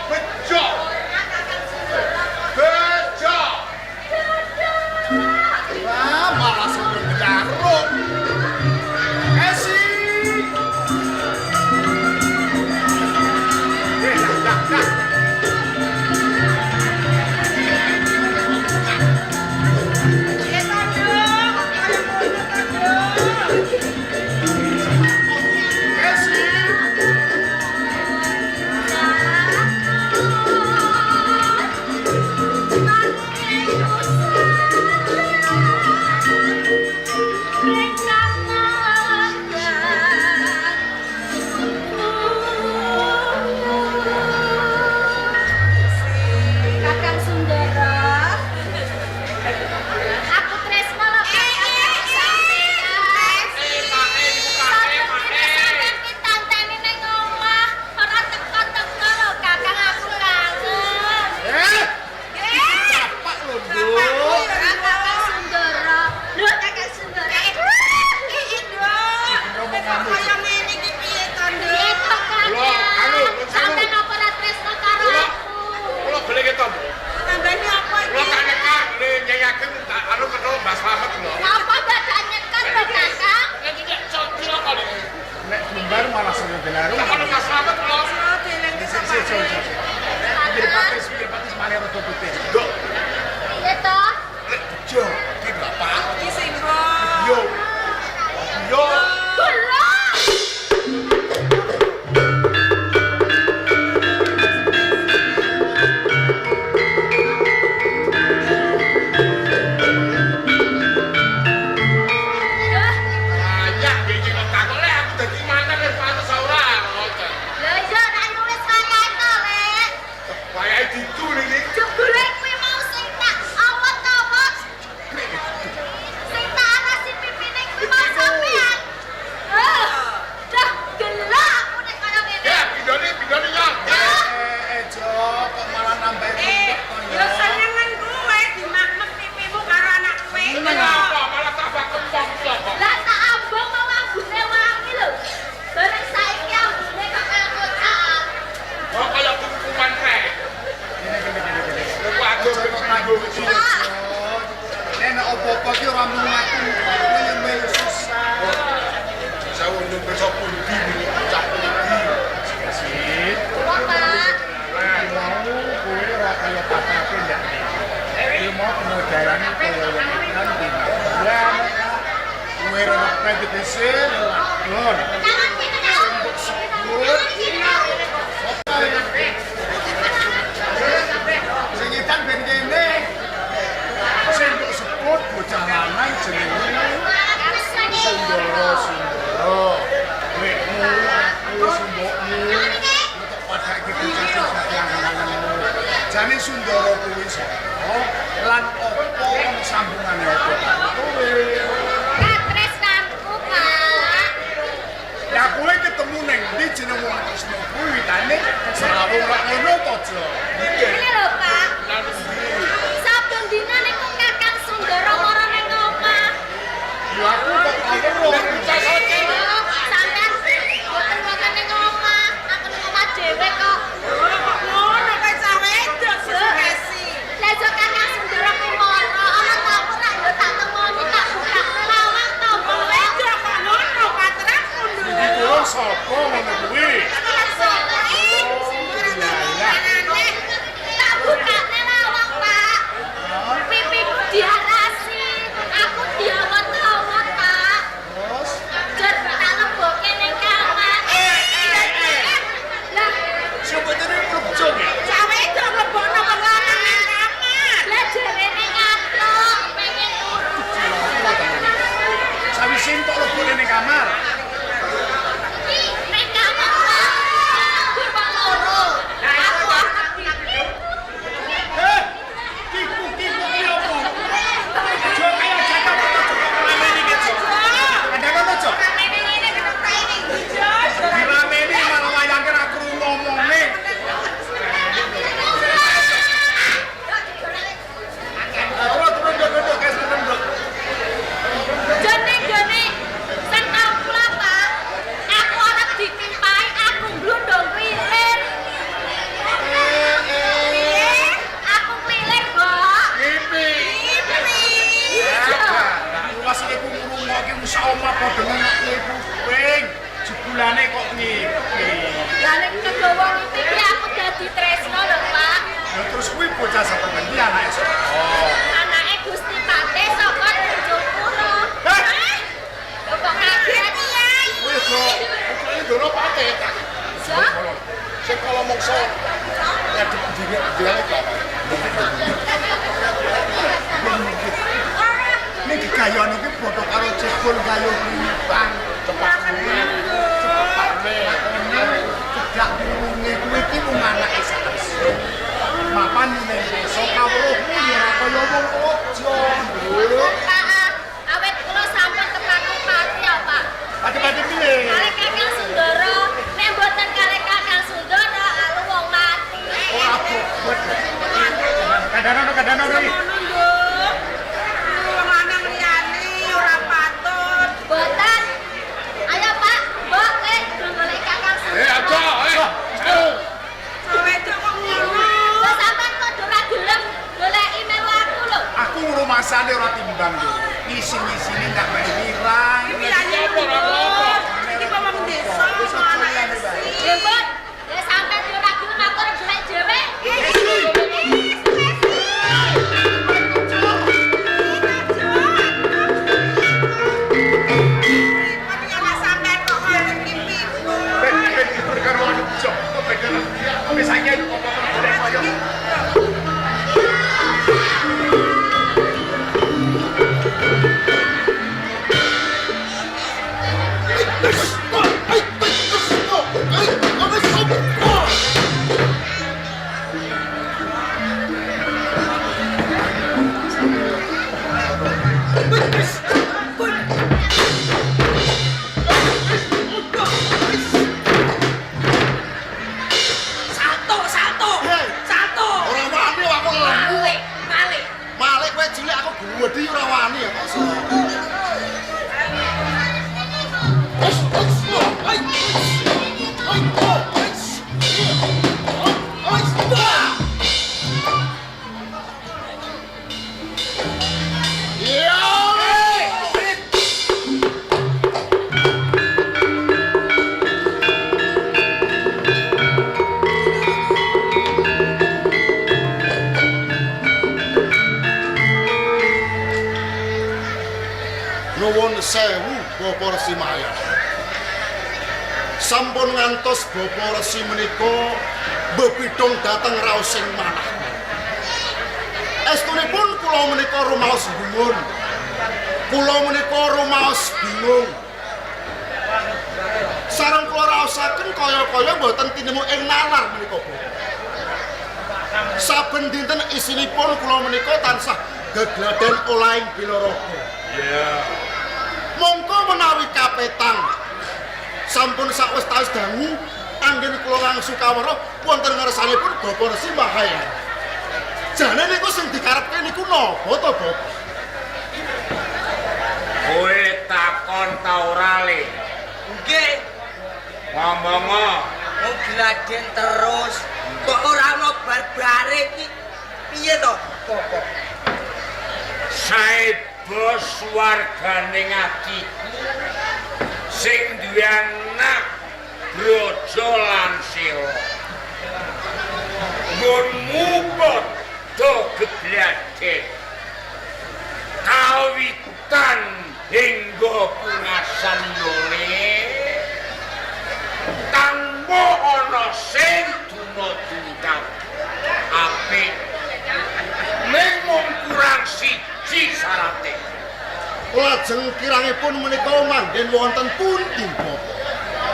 Bejo. Kakang Sundara. Bejo. Wah, malah sebelum kejaruk. Esi. Eh, dah, dah, dah. Piye to, Nduk? Kok kaya ngono to, Nduk? Esi. Ya. Mboten arum. Kalau Mas Slamet kula. Sik sik sik. Pikir patis, pikir patis malah rada putih. Nduk, Piye to? lek bejo iki bapak. Iki sing mbok. Yo. Yo. Gula. Banyak iki kok takon lek aku dadi mantan wis pantes ora ngoten. Lah iya nek wis wayahe to, Lek. Wayahe ditu niki. Jebule kuwi mau sing tak awet-awet. Sing tak arasi pipine kuwi mau sampean. Eh, dah gelak aku nek kaya ngene. Ya, bidone bidone yo. Eh, Jo, kok malah nambahin Eh, rumput to, yo senengan kowe dimakmek pipimu karo anak kowe. Kenapa malah tambah kempong kok? Lah tak ambung mau ambune wangi lho. Bareng saiki ambune kok kaya kocakan. Kok kaya kumkuman rek. Gini gini gini gini. Lha kok aku Aja kok nganggo iki, Jo. Nek nek apa-apa ki ora mung aku, kowe yo melu susah. Sawo nduk besok pundi niki cah pundi. Kasih. Kula, Pak. Iki mau kowe ora kaya papape ndak. Iki mau kena darane kaya wong edan dina. Kowe ora tegese lelakon. Tangan Sing mbok sebut sing edan ben kene. Sing mbok sebut bocah lanang jenenge Sundara Sundara. Wekmu aku simbokmu. Tok padake bocah sing dadi angen-angen. Jane Sundara kuwi sapa? Lan apa ana sambungane apa karo kowe? Katresnanku, Pak. Lah kowe ketemu neng ndi jeneng wong Tresna kuwi witane srawung rak ngono to, Jo? Ngene lho, Pak. Saben dina niku Kakang Sundara mara ning omah. Ya aku kok tau weruh. Sampeyan boten wonten ning omah, aku ning omah dhewe kok. Oh, kok ngono kae cah wedok sing kesi. Lah jo Kakang Sundara kuwi mara, ana tamu rak yo tak temoni tak bukakne lawang to, Wong Bu. wedok kok ngono patraku Iki nduk. kuwi sapa ngono kuwi? Tak bukakne lawang, Pak. Pipiku diarasi, aku diawet-awet, Pak. Terus Jer tak leboke ning kamar. Lah, sapa jenenge mlebu Jo nggih? Cah wedok mlebokno wong lanang nang kamar. lah jarene ngantuk, pengen turu. Sawise entuk lebone ning kamar. Ning kamar, Pak. Wong loro. Aku Eh, tipu tipu kuwi apa? Jo kaya jatah foto Jo kok ramene iki Jo. Kandhane Jo. Ramene ngene ketepake ning ndi, Jo? Dirameni malah wayangke ra krungu ngomonge. Terus terus nduk nduk guys nduk nduk. Jone jone sing tau kula, Pak. Aku ora ditimpai, aku mblundung klilir. Piye? Aku klilir, Mbok. Mimpi. Pipi. Iya. Luas iku ngrungokke wis omah padha ngangake kuping. Jebulane kok ngipi. Lah nek kegawa ngipi ki aku dadi tresno lho, Pak. Lah terus kuwi bocah sapa ngendi anake sapa? Anake Gusti Patih saka Tanjungpura. Hah? Lho kok kaget? Kuwi Jo, kuwi Ndoro Patih ta. Jo? Sing kala mangsa ngadep dhewe dhewe kok. Ning gegayane kuwi padha karo jebul gayo kuwi. Cepat Lakone cedak wurunge kuwi iki mung anake sakse. Mapan ning desa kawruhmu ya ora kaya wong aja, Nduk. Pak, awet kula sampun tepaku pati ya, Pak. Pati-pati piye? Kalih Kakang Sundara, nek mboten kalih Kakang Sundara, alu wong mati. Ora bobot. Kandhane kandhane iki. Ngono, Nduk. Wong lanang liyane ora patut. Mboten. Ayo, Pak, Nyuwun sewu Bapak Resi Maya. Sampun ngantos Bapak Resi menika bebidung dhateng raosing manah. Estunipun kula menika rumaos gumun. Kula menika rumaos bingung. Sareng kula raosaken kaya-kaya mboten tinemu ing nalar menika Bapak. Saben dinten isinipun kula menika tansah gegladen olahing bilaraga. Iya. Mongko menawi kapetang sampun sawetawis dangu anggen kula ngangsu kawruh wonten ngersanipun Bapak Resi Mahayana. Jane niku sing dikarepke niku napa to, Bapak? Kowe takon ta ora, Le? Nggih. Ngomongo. Wong gladen terus. Kok ora ana barbare iki? Piye to, Bapak? Saeba swargane atiku sing duwe anak Braja lan Sela. Nggonmu padha gegladen. Kawitan hingga pungasan yole tanpa ana sing duna-dungkap apik. Ning mung kurang siji syarate. Lajeng kirangipun menika manggen wonten pundi, Bapak?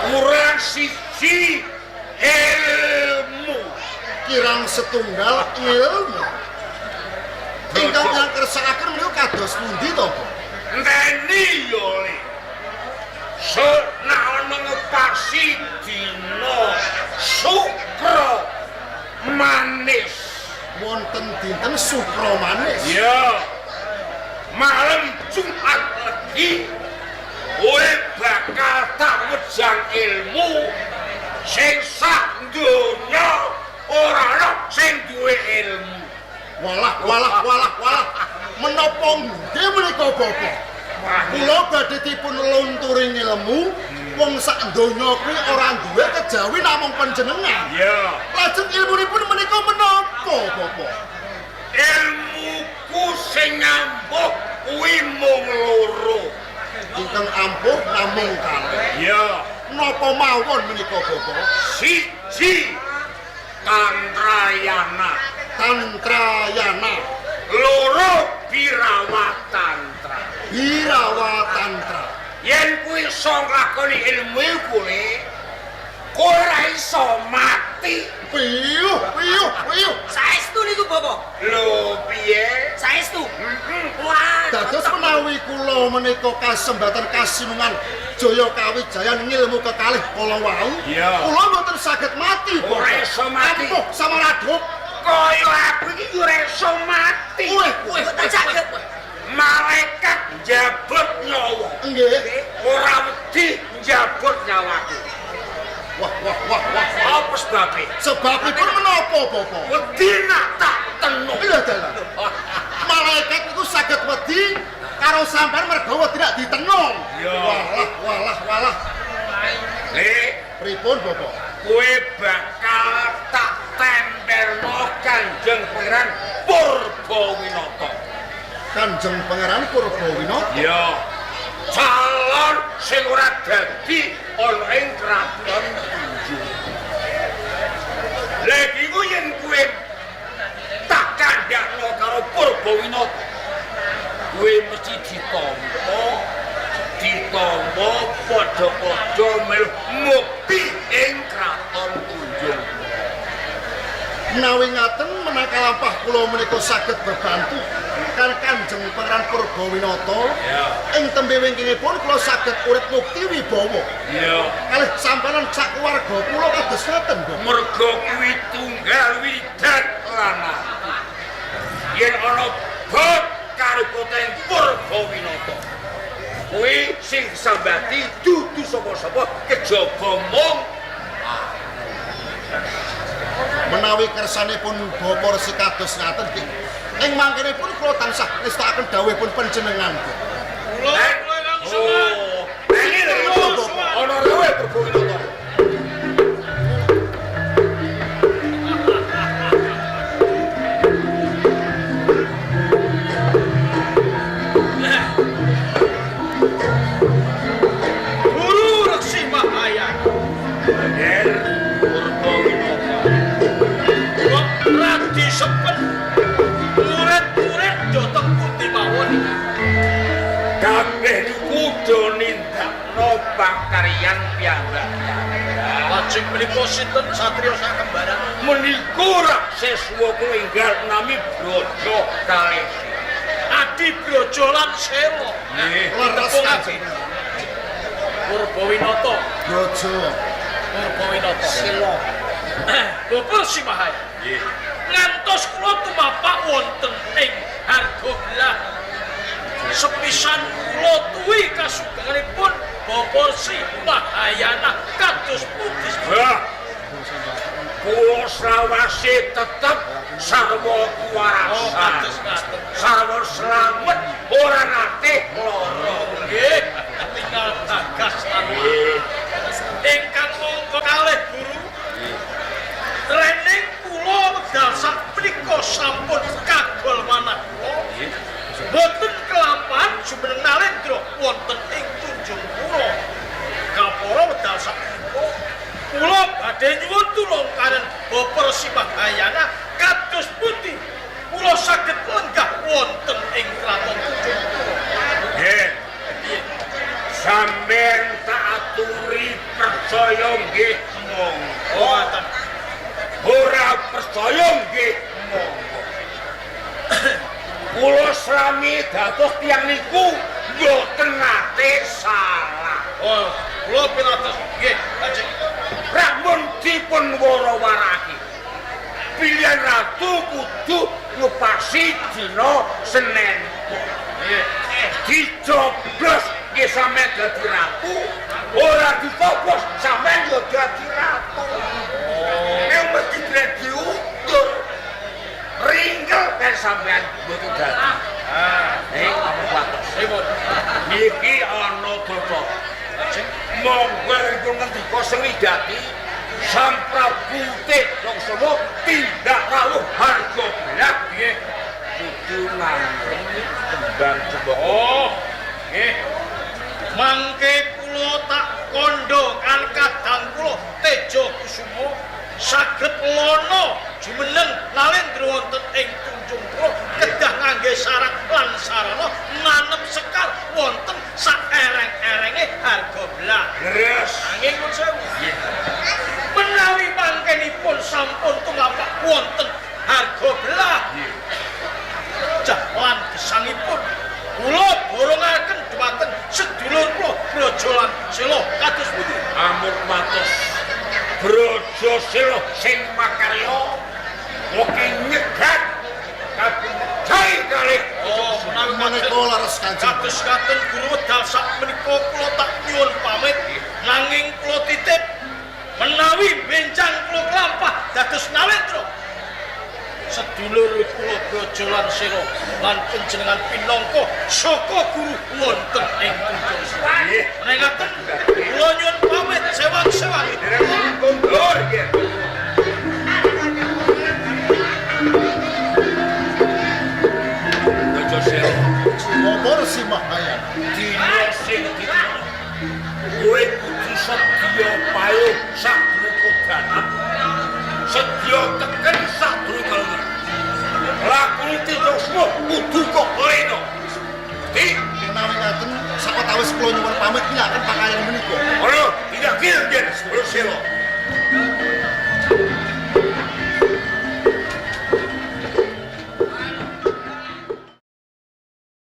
Kurang siji ilmu. Kirang setunggal ilmu. Ingkang kula kersakaken menika kados pundi to, Bapak? Enteni yo, Le. Nek ana ngepasi dina Sukra manis. Wonten dinten Sukra manis. Iya. Malam Jumat legi kowe bakal tak wejang ilmu sing sak donya ora ana sing duwe ilmu. Walah walah walah walah. Menapa nggih menika Bapak? Kula badhe dipun lunturi ilmu wong sak donya kuwi ora duwe kejawi namung panjenengan. Iya. Lajeng ilmunipun menika menapa, Bapak? Ilmuku sing ampuh kuwi mung loro. Ingkang ampuh namung kalih. Iya. Napa mawon menika, Bapak? Siji Tantrayana. Tantrayana. Loro Birawa Tantra. Birawa Tantra. Yen kuwi iso nglakoni ilmu iku, Le, kowe ora iso mati. Piyuh, piyuh, piyuh. Saestu niku, Bapak. Lho, piye? Saestu. Wah. Dados menawi kula menika kasembatan kasinungan Jaya Kawijayan ngilmu kekalih kala wau, kula mboten saged mati, Bapak. Ora iso mati. Ampuh samaradhuk. Kaya aku iki ora iso mati. Weh, weh, mboten saged. Malaikat njabut nyawa. Nggih. Ora wedi njabut nyawaku. Wah, wah, wah, wah. Apa sebabe? Sebabipun menapa, Bapak? Wedi nak tak tenung. Lha dalah. Malaikat niku saged wedi karo sampean mergo wedi nak ditenung. Walah, walah, walah. Le, pripun, Bapak? Kowe bakal tak tempelno Kanjeng Pangeran Purbawinata. Kanjeng Pangeran Purbawinata? Iya. Calon sing ora dadi ana ing kraton Tunjung. Lha iki ku yen kowe tak kandhakno karo Purbawinata, kowe mesti ditampa, ditampa padha-padha melu mukti ing kraton Tunjung. Menawi ngaten menaka lampah kula menika saged bebantu kan Kanjeng Pangeran Purbawinata. Ing tembe wingkingipun kula saged urip mukti wibawa. Iya. Kalih sampenan sak keluarga kula kados ngaten, Bapak. Merga kuwi tunggal widan lan aku. Yen ana bab karo Koten Purbawinata, kuwi sing sambati dudu sapa-sapa kejaba mung menawi kersanipun Bapak Resi kados ngaten nggih. Ing mangkenipun kula tansah nestakaken dawuhipun panjenengan. Kula langsung. Ana rawuh Purbawinata. Ger Purbawinata. Kok radi sepen murid-murid dhateng pundi mawon iki? Kabeh niku do nindakno pakaryan piyambak-piyambak. Lajeng menika sinten satriya sakembaran? Menika rakseswa kula enggal nami Braja Kalesi. Adi Braja lan Sela. Nggih. Leres Kanjeng. Purbawinata. Braja. Purbawinata. Sela. Bapak Simahaya. Nggih. Ngantos kula tumapak wonten ing Hargobelah. Sepisan kula tuwi kasugenganipun Bapak Sri Mahayana kados pundi? Wah. Kula srawase tetep sarwa Oh, kuwarasan. kados ngaten. Sarwa slamet ora nate lara. Nggih, tinggal bagas lan Nggih. ingkang mongko kalih guru. Rening kula wekdal sakmenika sampun kagol manah kula. Boten kelampahan jumeneng nalendra wonten ing Tunjungpura. Kapara wekdal sakmenika kula badhe nyuwun tulung kaliyan Bapak Resi Mahayana kados pundi kula saged lenggah wonten ing kraton Tunjungpura. Nggih. Sampeyan tak aturi percaya nggih monggo. Oh, ngaten. Ora percaya nggih monggo. Kula srami dados tiyang niku mboten nate salah. Oh, kula pinados nggih, lajeng. Ramun dipun wara-warake. Pilihan ratu kudu ngupasi dina Senin. Nggih. Dicoblos nggih sampeyan dadi ratu, ora dicoblos sampeyan yo dadi ratu. Nek mesti diundur. Ringkel kan sampeyan mboten dadi. Ah, Ampun kuwatos. pripun? Niki ana data. Lajeng Monggo dipun ngendika sing wigati Sang Prabu Tejaksono tindak rawuh Hargobelah nggih. kudu nganggo kembang cempaka. Oh, nggih. Mangke kula tak kandha kan kadang kula Tejo Kusuma saged lono jumeneng nalendra wonten ing Tunjungpura kedah ngangge syarat lan sarana nanem sekar wonten saereng-erenge Hargobelah. Leres. Nanging nuwun sewu. Menawi mangkenipun sampun tumapak wonten Hargobelah. Jah lan gesangipun kula borongaken dhumateng sedulur kula Braja lan Sela kados pundi? Amuk matos. Braja Sela sing makarya oke nyegat kabeh kalih. Oh, menawi Menika leres Kanjeng. kados ngaten guru wedal sakmenika kula tak nyuwun pamit nanging kula titip menawi benjang kula klampah dados nalendra sedulur kula Braja lan Sela lan panjenengan pinangka saka guru wonten ing Tunjungpura. Nggih. Menawi ngaten kula nyuwun pamit sewang-sewang. Derek kondur nggih. Braja Sela Bapak Resi Mahayana. dina sing dina kowe kudu sedya payung sadurunge dalan sedya teken sadurunge kaluwur lakune Tejaksono kudu kok lena di Menawi ngaten sawetawis kula nyuwun pamit nyaken pakaian menika. ora tidak gil Braja Sela.